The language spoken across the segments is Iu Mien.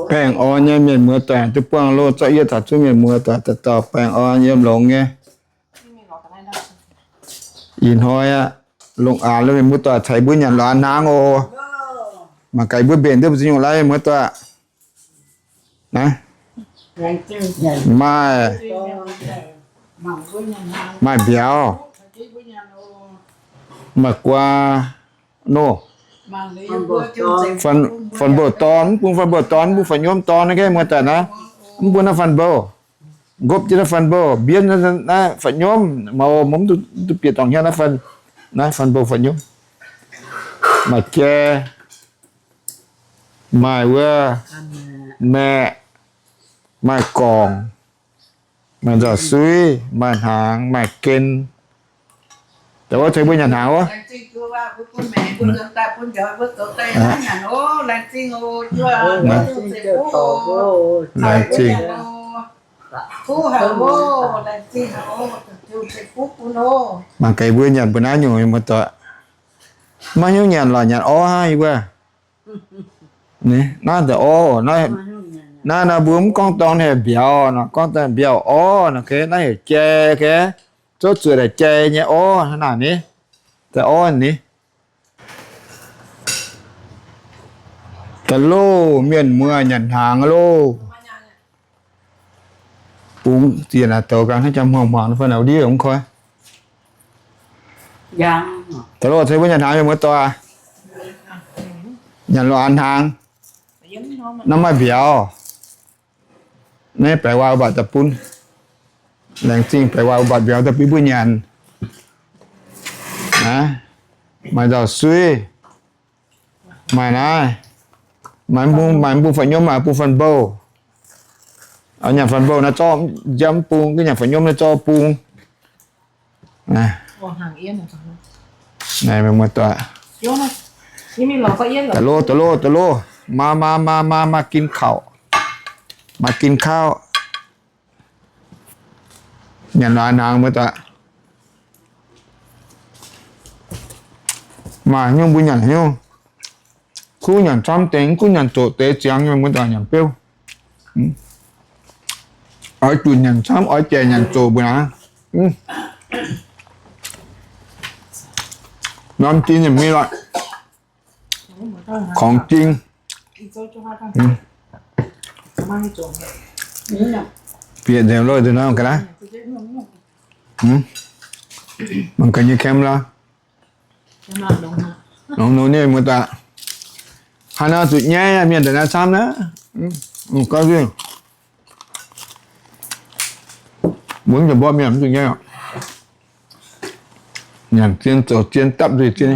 Baengh orn nyei mienh muoz doic, duqv buangh loh zorqv yie taux zungv mienh muoz doic dauh dauh baengh orn yiem longx nyei. Ih hnoi aqv, longc aac lo mienh muoz doic caux mbuo nyanc lorz hnaangx oc. Mangc gaax mbuo mbenc duqv mbu'ziex nyungc lai mienh muoz doic. Naaiv, maaih, maaih mbiauz, maaih guaa, nor, fan-bouh dorn, mv bung fan-bouh dorn, mv bung fan-nyomv dorn, naaiv mienh muoz doic naaiv, mv bung naaiv fan-bouh, nqopv jienv naaiv fan-bouh, mbienv naaiv fan-nyomv, mv duqv bieqc dorngc hnyouv naaiv fan, naaiv fan-bouh fan-nyomv, maaih jai, maaih wuov maeqc, maaih gorngc, maaih nzauc suiv, maaih hnaangx, maaih gen. Da'wuov ceix mbuo nyanc hnaangx wuov. Laengz zingh. Mangc gaax mbuo nyanc mbuo naaiv nyungc mienh muoz doic. Maiv hiuv nyanc lorz nyanc orv hnangv yie mbuo. Naaiv deix orv, naaiv nor mbuo mv gorngv dorng heuc mbiauz nor, gorngv dorng mbiauz orv nor, naaiv heuc jai, zouv zuoqc daaih jai nyei orv hnangv naaic ni. Daaih orv ni. Da'loh mienh muoz nyanc hnaangx loh. Bungx ziex naaic douz ganh hnangv jangx hmuangx-hmuangx fai naaic ndiev mv koi. Da'loh ceix mbuo nyanc hnaangx mienh muoz doic. Nyanc lorz hnaangx. Naaiv maaih mbiauz. Naaiv baeqc waac mbatc daaih bun. Laengz zingh baeqc waac mbatc mbiauz daaih bun mbuo nyanc. Maaih nzauc suiv. Maaih naaiv. Maaih mv bung, maaih mv bung fan-nyomv, maaih bung fan-bouh. Nyanc fan-bouh naaiv zorqv nziaamv bung, nyanc fan-nyomv naaiv zorqv bung. Da'loh, da'loh, da'loh. Maa, maa, maa, maa, maa gin kauv. Maa gin kauv. Nyanc lorz hnaangx muoz doic. Maaih nyungc mbuo nyanc nyungc. Kuv nyanc camv deix, kuv nyanc zoqc deix ziangx nyei muoz doic nyanc beuv. Oix zuqc nyanc camv, oix jaic nyanc zoqc mbuo naaiv. Norm jin yaac mingh lorqc. Korngx jin. Bieqc nzengc lorqc nzengc nor ga'naaiv. Mangc gaax nyei camera. Longx nor nyei muoz doic. Haaix nor zuqc nyaiv mienh daaih naaiv camv naaiv. Mbuo mv zuqc mborqv mienh mv zuqc nyaiv oc. Nyanc zien zoux zien dapv nzuih zien.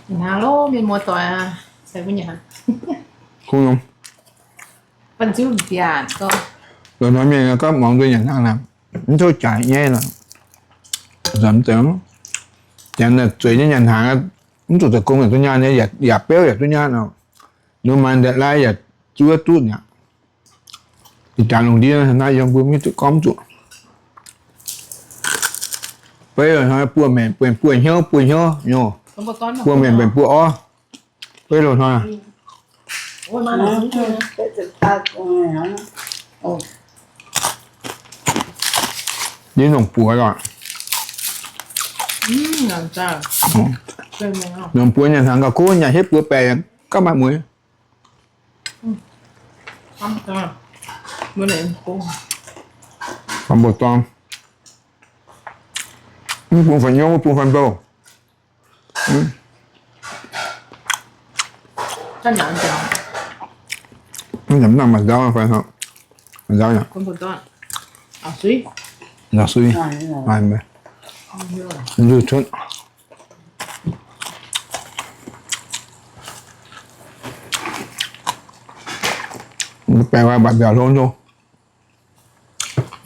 Hnangv loh mienh muoz doic, loz-hnoi mienh gorngv muangx nzuih nyanc hnaangx naaic, mv tov jaaix nyaiv nor. Janx zueiz nyei nyanc hnaangx, mv zuqc zoux gong yaac duqv nyaanh nyei, yaac beuv yaac duqv nyaanh nor. Nor maaih ndatc lai yaac zuov duqv mi'aqv. Ih jaax lungh ndiev naaiv yiem mbuo mv zuqc gorngv zuqc. Beiv loz-hnoi buo maengc benx buo hnyouv, buo hnyouv, buo maengc benx buo orv. Beiv loz-hnoi. Yie longc buoz lorqc. Longc buoz nyanc hnaangx gauh kuv, nyanc hietv buoz baeqc gauh maaih mueiz. Faan mbuo dorn. Mv bung fan-nyouv, mv bung fan-bouh. Nzauh, nzauh, nzauh. Nzauh sui. Nzauh cuotv. Baeqc waac mbatc mbiauz hlo nyei.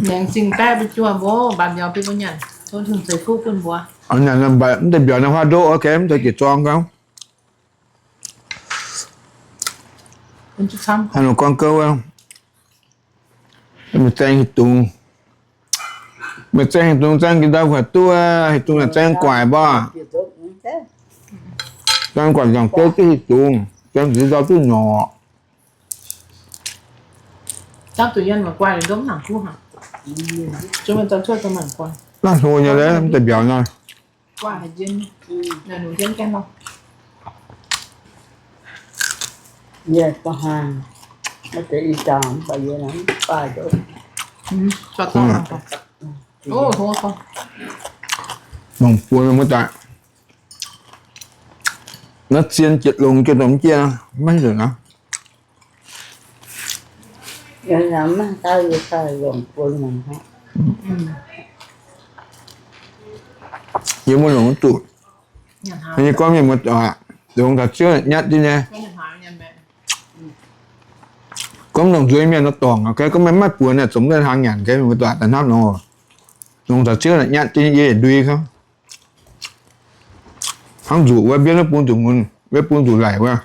Laengz zingh baeqv mbuo juoh mbuo mbatc mbiauz bun mbuo nyanc, tov Tin-Hungh ceix fuqv bun mbuo. Nyanc mbatc mv deix mbiauz naaiv huaav ndoqv, ok, mv deix jiex zorng gauh. Haaix nor gorngv gouv, meih zaeng haaix dungz, meih zaeng haaix dungz, zaeng jiex ndau kuaaic duqv, haaix dungz zaeng guaic mbuo. Janx guangc nzaangc jeiv duqv hieh zungx, janx nziez nzauh duqv nyorqc. Naaiv hlo nyei, mv deix mbiauz naaiv. Longc buo mienh muoz-doic. Naaiv zien jiex longx jiex domh jiex maiv nzunc aqv. Yie mbuo longc duqv. Yie gorngv mienh muoz-doic, longc taux ziouv nyatv jienv nyei. Gorngv longc nzueiz mienh nor dorngc, gorngv meih maiv buonc naaic, zungv maiv hlang nyanc, gorngv muoz-doic daaih hnamv nor. Longc taux ziouv nyatv jienv nyei, yie nduic gorngv hnangv nzuqc wuov mbienv wuov bung zuqc ngunc, wuov bung zuqc laic wuov.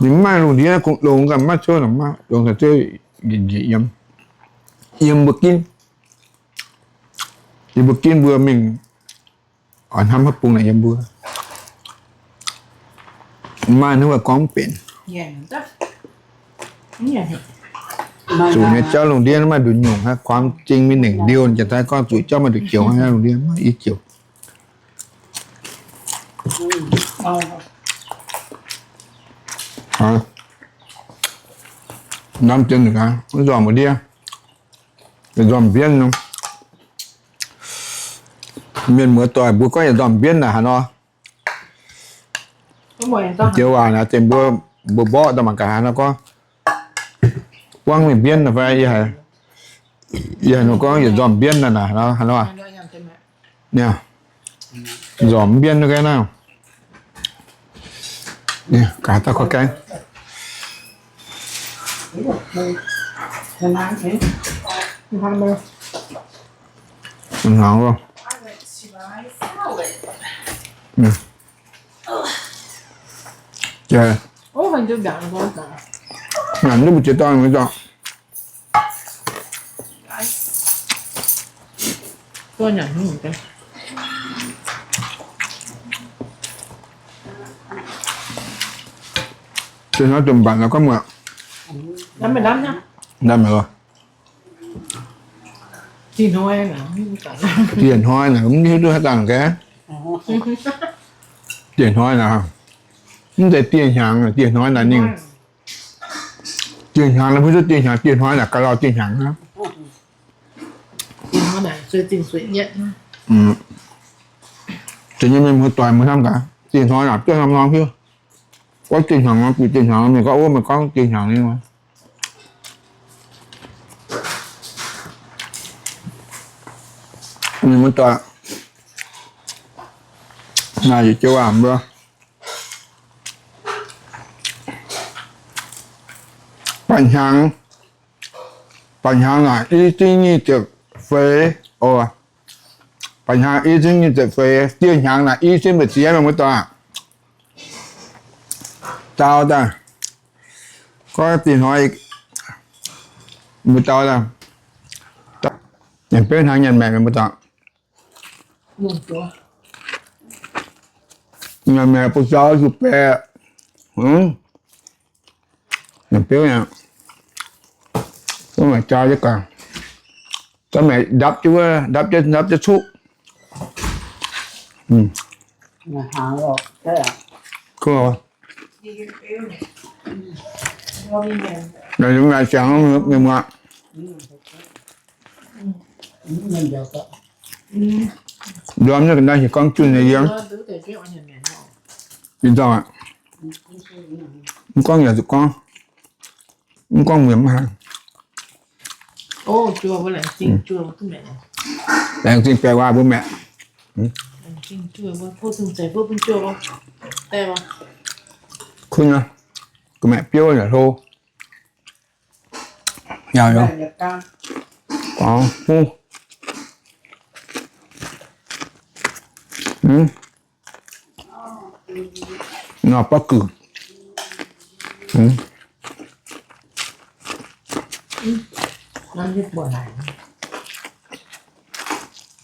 Ninh mv maaih lungh ndiev naaiv kungx longx gaax, maiv maaih ziouv naaic, maiv longx gaax ziouv njiec yiem, yiem mbuo ginv. Yiem mbuo ginv mbuo mingh oix hnamv haaix bung naaic yiem mbuo. Maaih hnangv wuov gorngv mv benx. Zuqc nyei jauv lungh ndiev maaih nduqc nyungc hnangv, ความจริงมีหนึ่งเดียว janx-taiv gorngv zuqc jauv maaih nduqc joux hnangv, lungh ndiev maaih i joux. Hnamv jienv nzormc ndiev, nzormc mbienv nor. Mienh muoz-doic mbuo gorngv yietc nzormc mbienv naaic haaix nor. Joux waac naaic zengc mbuo, mbuo mborqv daaih mangc gaax haaix nor gorngv. Buangv mingh mbienv naaic fai yie haiz, yie haiz nor gorngv yietc nzormc mbienv naaic haaix nor. Nzormc mbienv naaiv. Gaax dauh korv gaengh. Nyanc duqv mbu'ziex dauh mv dauh. Deix hnoi duqv mbatc lorqc, gorngv muoc. Ndamv maiv lorqc. Dieh hnoi naaic mv hiuv duqv haaix zanc gaax. Dieh hnoi naaic, mv zeiz dieh hnyangx, dieh hnoi naaic ninh. Dieh hnyangx naaic mv hiuv duqv dieh hnyangx, dieh hnoi naaic ga'lauh dieh hnyangx hnangv. Zuqc nyei mienh muoz-doic mbuo hnamv gaax, dieh hnoi naaic duqv hnangv nor hiuv. Gorngv dieh hnyangx nor, dieh hnyangx nor, mienh gorngv, ov, meih gorngv dieh hnyangx nyei. Mienh muoz-doic, naaic yietc joux waac mbuo, baac hnyangx, baac hnyangx naaic i cin nyic ziepc feix, o, baac hnyangx i cin nyic ziepc feix, dieh hnyangx naaic i cin ziepc feix, mienh muoz-doic. Dau daaih, gorngv dieh hnoi, mbuo dau daaih, nyanc beuv hnangv nyanc maengc, mienh muoz-doic. Nyanc maengc bun jauv zuqc baeqc. Nyanc beuv aqv. Gorngv maengc jaa jienv gaax. Gorngv maengc ndapv jienv wuov, ndapv jienv, ndapv jienv cuqv. Naaic yungz naaic siangx mienh muoz. Ndorm nyei ga'naaiv heuc gorngv junh nyei yiem. Ih ndorm aqv. Mv gorngv yaac zuqc gorngv. Mv gorngv mienh mv haiz. Laengz zingh baeqc waac mbuo maeqc. Kunv aqv, ga'maeqc biouv yaac hlo. Yaac gorngv huv. Nor baav gux.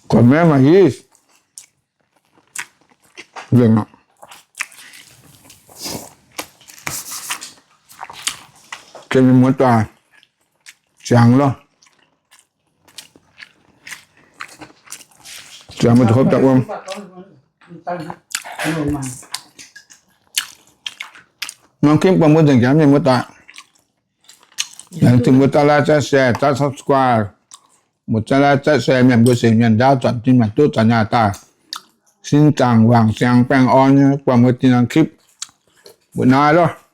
Gorqv-maiv maaih hitv. Nzengc aqv. Mienh muoz-doic, ziangx lorqc. Ziangx mbuo zuqc hopv daaih wuom. Norm clip bun mbuo nzengc jaax mienh muoz-doic. Laengz zingh mbuo zauv like, zauv share, zauv subscribe. Mbuo zauv like, zauv share mienh mbuo sienx mienh ndaauv zanc zinh maanc duqv zanc nyaah daaih. Sin zaangc wangc siangx baengh orn nyei, bun mbuo dinh norm clip mbuo naaiv lorqc.